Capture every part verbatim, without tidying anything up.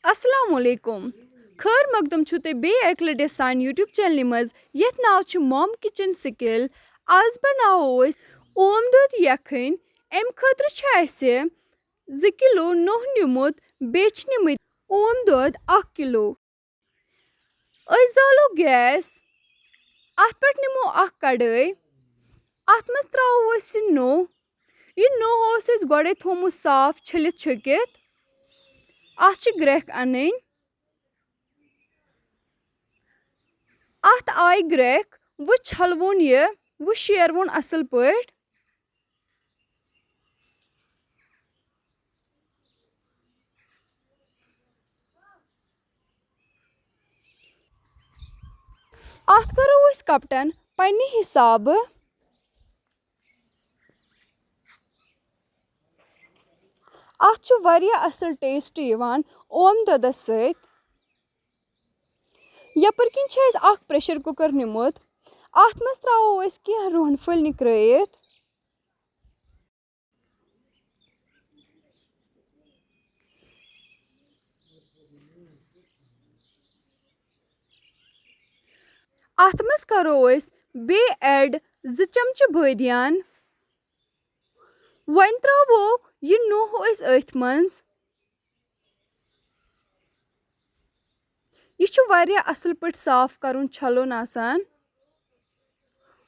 السلام علیکم۔ خٲر مقدم چھُو تۄہہِ بیٚیہِ اَکہِ لَٹہِ سانہِ YouTube چینلہِ منٛز، یَتھ ناو چھُ Mom Kitchen Skill۔ آز بَناوو أسۍ اوم دۄد یَکھٕنۍ۔ اَمہِ خٲطرٕ چھُ اَسہِ زٕ کِلوٗ نوٚہ نیُمُت، بیٚیہِ چھِ نِمٕتۍ اوم دۄد اَکھ کِلوٗ۔ أسۍ زالو گیس۔ اَتھ پٮ۪ٹھ نِمو اَکھ کڑٲے۔ اَتھ منٛز ترٛاوو أسۍ یہِ نوٚہ۔ یہِ نوٚہ اوس اَسہِ گۄڈَے تھوٚومُت صاف چھٔلِتھ چھُکِتھ۔ اَتھ چھِ گرٛٮ۪کھ اَنٕنۍ۔ اَتھ آیہِ گرٛٮ۪کھ۔ وۄنۍ چھَلوُن یہِ، وۄنۍ شیروُن اَصٕل پٲٹھۍ۔ اَتھ کَرو أسۍ کَپٹَن پنٛنہِ حِسابہٕ۔ اَتھ چھُ واریاہ اَصٕل ٹیسٹ یِوان اوم دۄدَس سۭتۍ۔ یَپٲرۍ کِنۍ چھِ اَسہِ اَکھ پرٛٮ۪شَر کُکَر نیُمُت۔ اَتھ منٛز ترٛاوو أسۍ کینٛہہ رُہَن پھٔلۍ نِکرٲیِتھ۔ اَتھ منٛز کَرو أسۍ بیٚیہِ ایڈ زٕ چمچہٕ بٲدیان۔ وۄنۍ ترٛاوو یہِ نوٚہ أسۍ أتھۍ منٛز۔ یہِ چھُ واریاہ اَصٕل پٲٹھۍ صاف کَرُن، چھَلُن آسان۔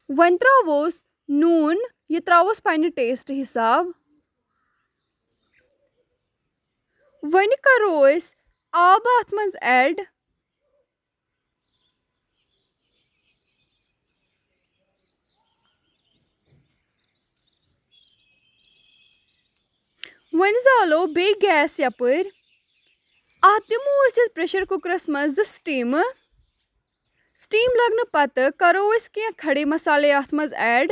وۄنۍ ترٛاووس نوٗن، یہِ ترٛاووس پنٛنہِ ٹیسٹ حِساب۔ وۄنۍ کَرو أسۍ آب اَتھ منٛز ایڈ۔ وۄنۍ زالو بیٚیہِ گیس یَپٲرۍ۔ اَتھ دِمو أسۍ یَتھ پرٛٮ۪شَر کُکرَس منٛز زٕ سِٹیٖمہٕ۔ سِٹیٖم لَگنہٕ پَتہٕ کَرو أسۍ کینٛہہ کھڑے مصالے اَتھ منٛز ایڈ۔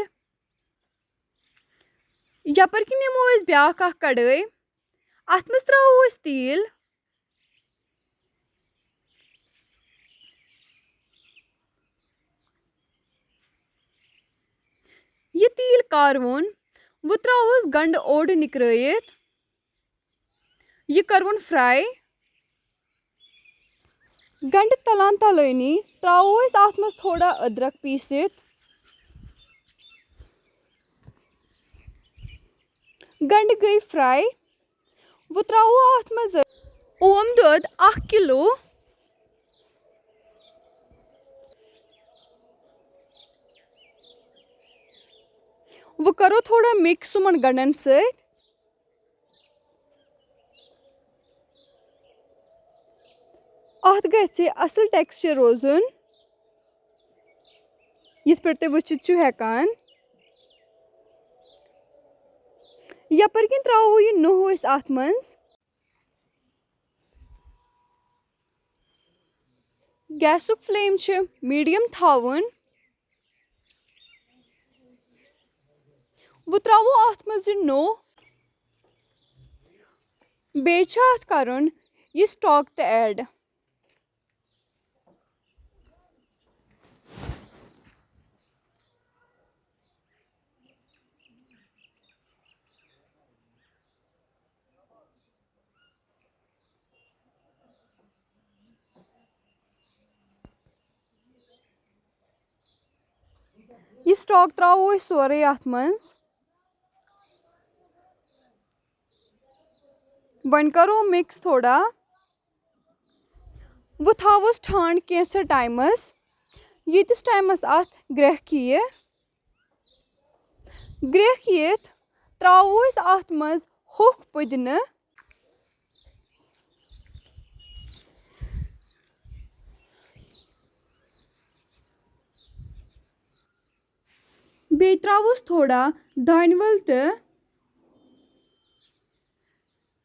یَپٲرۍ کِنۍ نِمو أسۍ بیٛاکھ اَکھ کڑٲے۔ اَتھ منٛز ترٛاوو أسۍ تیٖل۔ یہِ تیٖل کاروُن، وۄنۍ ترٛاووس گنٛڈٕ اوٚڑ نِکرٲیِتھ۔ یہِ کَروُن فراے۔ گنٛڈٕ تَلان تَلٲنی ترٛاوو أسۍ اَتھ منٛز تھوڑا أدرَک پیٖسِتھ۔ گنٛڈٕ گٔے فراے۔ وۄنۍ ترٛاوو اَتھ منٛز اوم دۄد اَکھ کِلوٗ۔ وۄنۍ کَرو تھوڑا مِکس یِمَن گنٛڈَن سۭتۍ۔ اَتھ گژھِ اَصٕل ٹیکسچر روزُن، یِتھ پٲٹھۍ تُہۍ وٕچھِتھ چھِو ہٮ۪کان۔ یَپٲرۍ کِنۍ ترٛاوو یہِ نوٚہ أسۍ اَتھ منٛز۔ گیسُک فلیم چھُ میٖڈیم تھاوُن۔ وۄنۍ ترٛاوو اَتھ منٛز یہِ نوٚو۔ بیٚیہِ چھُ اَتھ کَرُن یہِ stock تہِ ایڈ۔ یہِ stock ترٛاوو أسۍ سورُے اَتھ منٛز۔ وۄنۍ کَرو mix تھوڑا۔ وۄنۍ تھاووس ٹھانٛڈ کینٛژھس ٹایمَس، ییٖتِس ٹایمَس اَتھ گرٛٮ۪کھ یِیہِ۔ گرٛٮ۪کھ یِتھ ترٛاوو أسۍ اَتھ منٛز ہوٚکھ پُدنہٕ۔ بیٚیہِ ترٛاووس تھوڑا دانہِ وَل تہٕ۔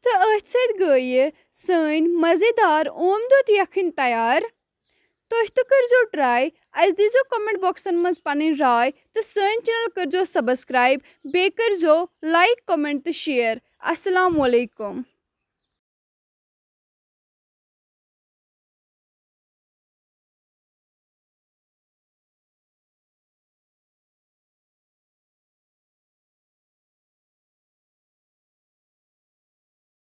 تہٕ أتھۍ سۭتۍ گٔیہِ سٲنۍ مَزیدار اوم دۄد یَکھٕنۍ تیار۔ تُہۍ تہِ کٔرزیٚو try، اَسہِ دیٖزیٚو comment boxن منٛز پَنٕنۍ راے تہٕ سٲنۍ channel کٔرزیٚو subscribe، بیٚیہِ کٔرزیٚو like، comment تہٕ share۔ السلام علیکم۔